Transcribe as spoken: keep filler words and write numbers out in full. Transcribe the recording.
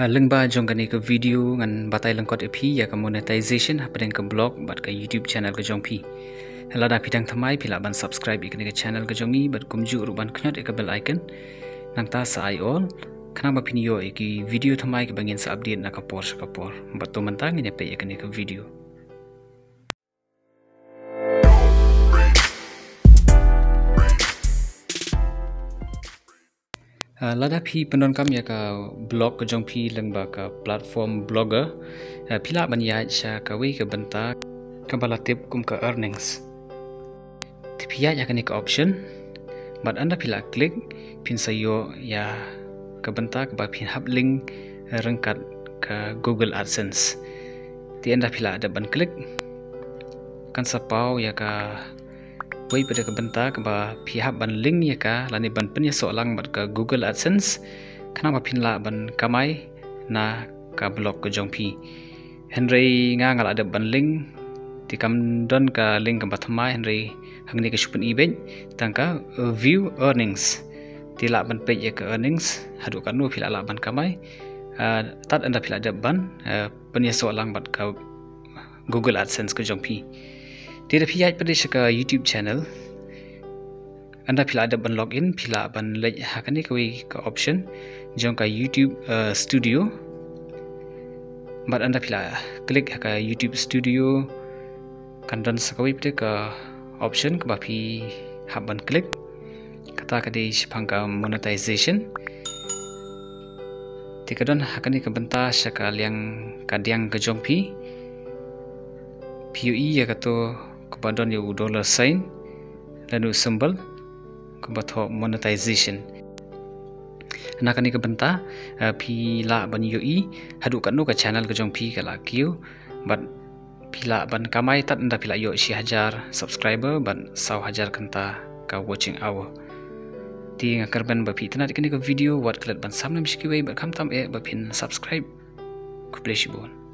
Lyngba jong kane ka video ngan batai lyngkot ïa phi ïa ka monetization hapdeng ka blog bad ka YouTube channel ka jong phi. Lada phi dang thymmai phi lah ban subscribe ïa kane ka channel ka jong ngi bad kumjuh ruh ban kynot ïa ka bell icon. Nangta sa ai all khnang ba phin ïoh ïa ki video thymmai kiba ngin sa update na ka por sha ka por. Bad to mynta ngin ïa peit ïa kane ka video. Ah, lada phi pyndonkam ïa ka blog ka jong phi lyngba ka platform Blogger, ah, phi lah ban ïaid sha kawei ka bynta kaba la tip kum ka earnings. Te phi ïaid ïa kane ka option bad ynda phi la click phin sa ïoh ïa ka bynta kaba phin hap link ryngkat ka Google AdSense. Te ynda phi la dep ban click kan sa paw ïa kawei pat ka bynta kaba phi hap ban link ïa ka lane ban pynïasoh lang bad ka Google AdSense khnang ba phin lah ban kamai na ka blog ka jong phi. Hynrei nga nga la dep ban link, te kam don ka link kaba thymmai, hynrei hangne ka shu pyni beit tang ka, uh, view earnings. Te lah ban peit ïa ka earnings haduh katno phi la lah ban kamai, uh, tad ynda phi la dep ban, uh, pynïasoh lang bad ka Google AdSense ka jong phi. Te da phi ïaid pat sha ka YouTube channel, ynda phi la dep ban log in phi lah ban leit ha kane kawei ka option jong ka YouTube, uh, Studio. Bad ynda phi la click ha ka YouTube Studio kan don sa kawei pat ka option kaba phi hap ban click. Kata ka dei shaphang ka monetization. Te ka don ha kane ka bynta sha ka liang ka diang ka jong phi. Phi ïohi ïa kato kaba don ïa u dollar sign lane u symbol kaba thoh monetization. Na kane ka bynta, eh, phi lah ban ïohi haduh katno ka channel ka jong phi ka la kiew bad phi lah ban kamai tad ynda phi la ïoh shi hajar subscriber bad saw hajar kynta ka watching hour. Te nga kyrmen ba phi itynnad ïa kane ka video, wat klet ban sam lem sha kiwei bad khamtam eh ba phin subscribe. Khublei shibun.